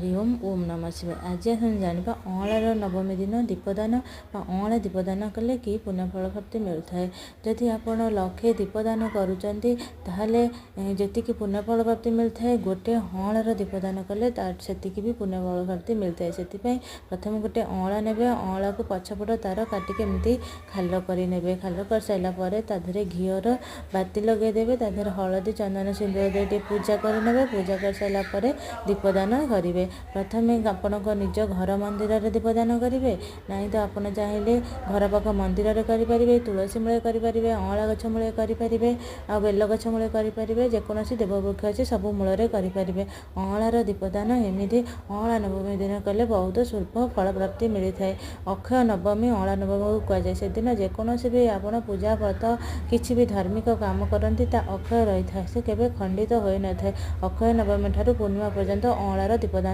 ହରି ଓମ୍, ଓମ୍ ନମଃ ଶିବାୟ। ଆଜି ଆମେ ଜାଣିବା ଅଁଳାର ନବମୀ ଦିନ ଦୀପଦାନ ବା ଅଁଳା ଦୀପଦାନ କଲେ କି ପୁଣ୍ୟଫଳ ପ୍ରାପ୍ତି ମିଳିଥାଏ। ଯଦି ଆପଣ ଲକ୍ଷେ ଦୀପଦାନ କରୁଛନ୍ତି, ତାହେଲେ ଯେତିକି ପୁଣ୍ୟଫଳ ପ୍ରାପ୍ତି ମିଳିଥାଏ, ଗୋଟେ ଅଁଳାର ଦୀପଦାନ କଲେ ତା ସେତିକି ବି ପୁଣ୍ୟଫଳ ପ୍ରାପ୍ତି ମିଳିଥାଏ। ସେଥିପାଇଁ ପ୍ରଥମେ ଗୋଟେ ଅଁଳା ନେବେ, ଅଁଳାକୁ ପଛପଟ ତାର କାଟିକି ଏମିତି ଖାଲ କରିନେବେ। ଖାଲ କରିସାରିଲା ପରେ ତା ଦେହରେ ଘିଅର ବାତି ଲଗାଇଦେବେ, ତା ଦେହରେ ହଳଦୀ ଚନ୍ଦନ ସିନ୍ଦୁର ଦେଇ ଟିକେ ପୂଜା କରିନେବେ। ପୂଜା କରିସାରିଲା ପରେ ଦୀପଦାନ କରିବେ। ପ୍ରଥମେ ଆପଣଙ୍କ ନିଜ ଘର ମନ୍ଦିରରେ ଦୀପଦାନ କରିବେ, ନାହିଁ ତ ଆପଣ ଚାହିଁଲେ ଘର ପାଖ ମନ୍ଦିରରେ କରିପାରିବେ, ତୁଳସୀ ମୂଳେ କରିପାରିବେ, ଅଁଳା ଗଛ ମୂଳେ କରିପାରିବେ, ଆଉ ବେଲ ଗଛ ମୂଳେ କରିପାରିବେ। ଯେକୌଣସି ଦେବବୃକ୍ଷ ଅଛି, ସବୁ ମୂଳରେ କରିପାରିବେ। ଅଁଳାର ଦୀପଦାନ ଏମିତି ଅଁଳା ନବମୀ ଦିନ କଲେ ବହୁତ ଶୁଭ ଫଳ ପ୍ରାପ୍ତି ମିଳିଥାଏ। ଅକ୍ଷୟ ନବମୀ ଅଁଳା ନବମୀକୁ କୁହାଯାଏ। ସେଦିନ ଯେକୌଣସି ବି ଆପଣ ପୂଜା ବ୍ରତ କିଛି ବି ଧାର୍ମିକ କାମ କରନ୍ତି, ତା ଅକ୍ଷୟ ରହିଥାଏ, ସେ କେବେ ଖଣ୍ଡିତ ହୋଇନଥାଏ। ଅକ୍ଷୟ ନବମୀ ଠାରୁ ପୂର୍ଣ୍ଣିମା ପର୍ଯ୍ୟନ୍ତ ଅଁଳାର ଦୀପଦାନ